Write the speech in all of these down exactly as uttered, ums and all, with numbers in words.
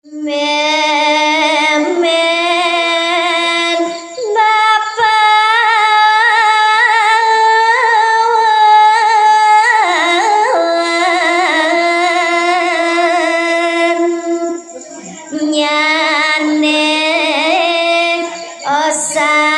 Mémén bapa nyané osah.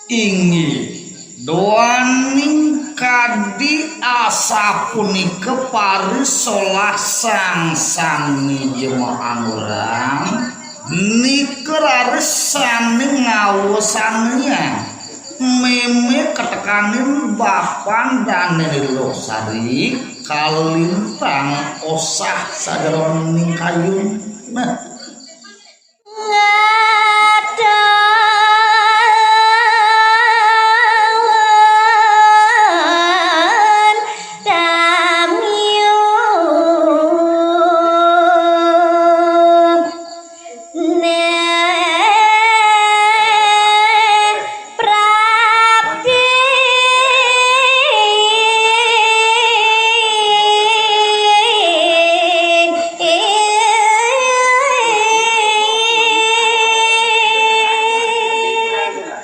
Inggih, duaning kadi asapunika parisolah sang sami jemaah urang, nika raris sané ngawasaniang mémé katekaning bapan dané Luh Sari kalintang osah sajeroning kayun. Nah,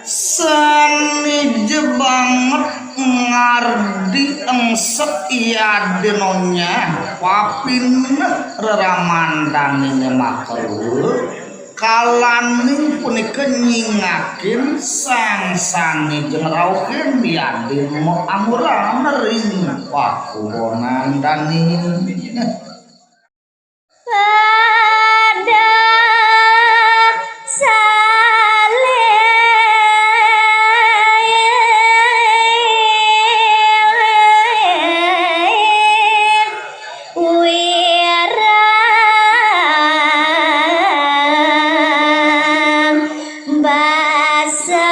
Sané ja banget ngardi engsek yadin onyah, papineh reramandané makarua, kalaning punika nyingakin sang sané ja ngrauhin yadin maangguran ring pakubonan dané. Pada salin wirang basa.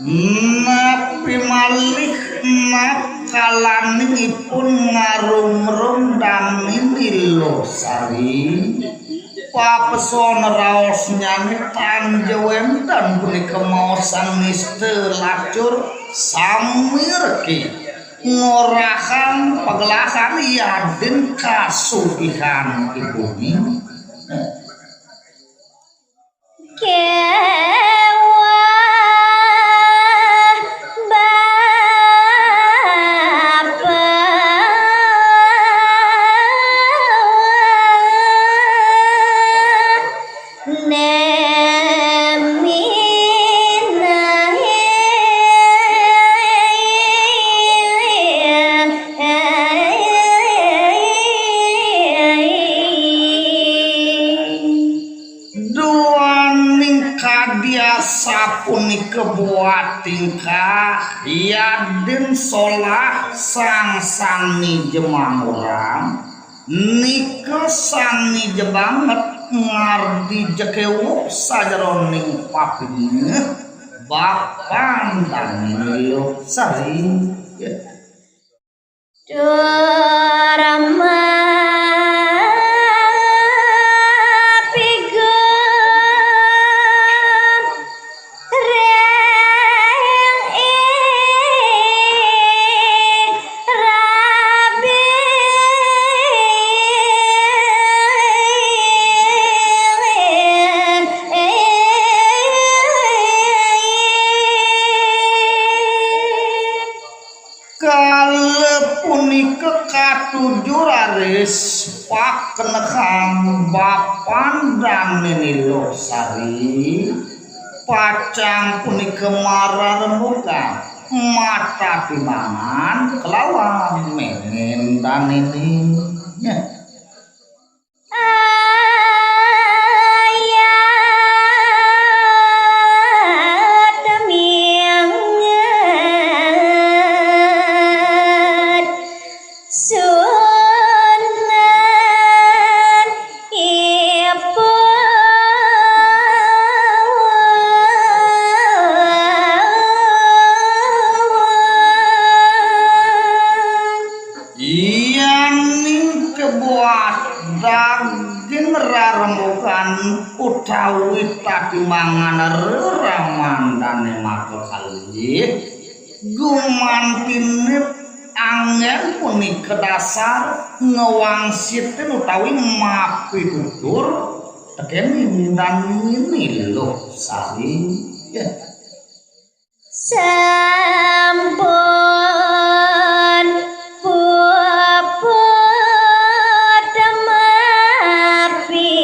Napi malih nak kalaning ipun ngarumrum dané Luh Sari, papesona raosnyané tan ja wénten punika maosang nista lacur sami reki ngorahang pagelahan yadin kasugihan ipuné. Kéweh bapa néminahe. Duaning kadi asapunika buat tingkah yadin solah sang sami jemangurang, nika sami jebanget ngardi jekewuh sajeroning papineh bapan dané Luh Sari. Durma pigun ring ing rabi. Kala punika katuju raris pakenehang bapan dané Luh Sari, pacang punika mararembugan matatimangan kelawan mémén danéné. Ayat mianget sunan ipun. Utawi tatimangan reramandané maka kalih, gumantiné anggén punika dasar ngwangsitin utawi mapitutur tekén Indané Luh Sari. Ya. Sampun puput mapi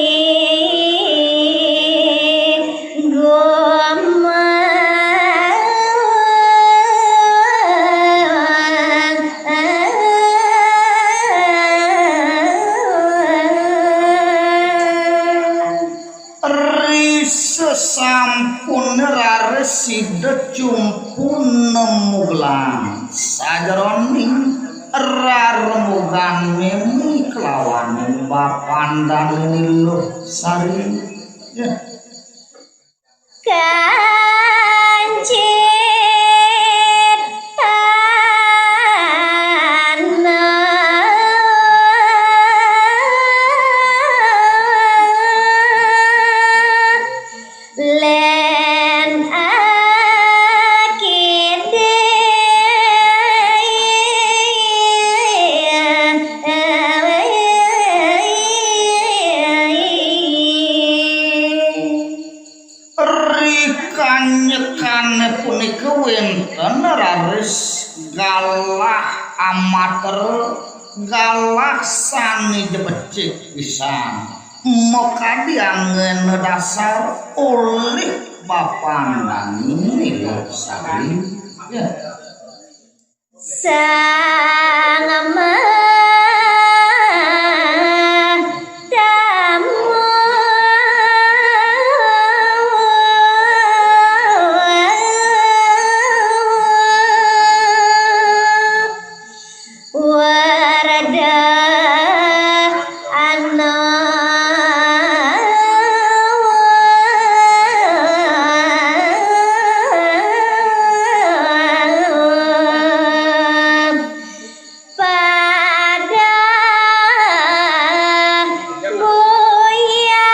gumang. Ri sesampuné raris sida cumpu nemuglang sajeroning rarumugan mémé kelawaning bapandané Luh Sari. Ya. Kancit tanah. Lén akidé. Ri kanyekané punika wénten raris galah amater, galah sané jebecik pisan. Makadi anggéna dasar olih bapandané Luh Sari. Ya. Sang Maha Tamu. Warda ana pada buya.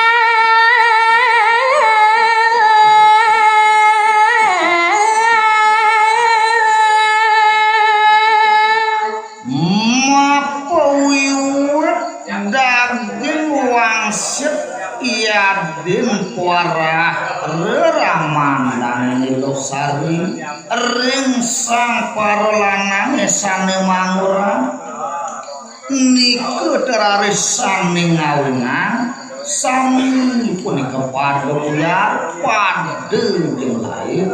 Mapawiwit daging wangsit yadin parah reramandané Luh Sari ring sang para lanangé sané mangura. Nika raris sané ngawinang, sami punika pada buyar, pada jemlaib.